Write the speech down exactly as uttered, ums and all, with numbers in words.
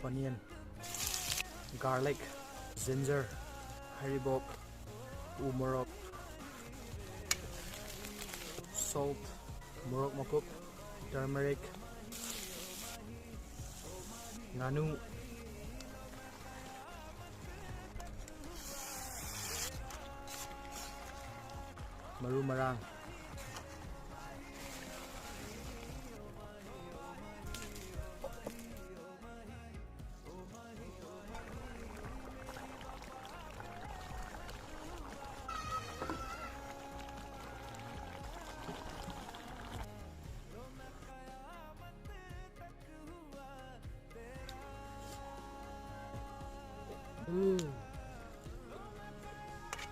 Onion, garlic, ginger, ꯍꯔꯤꯕꯣꯞ, ꯎ ꯃꯣꯔꯣꯛ, salt, ꯃꯣꯔꯣꯛ ꯃꯀꯨꯞ, turmeric, ꯉꯥꯅꯨ, ꯃꯔꯨ ꯃꯔꯥꯡ,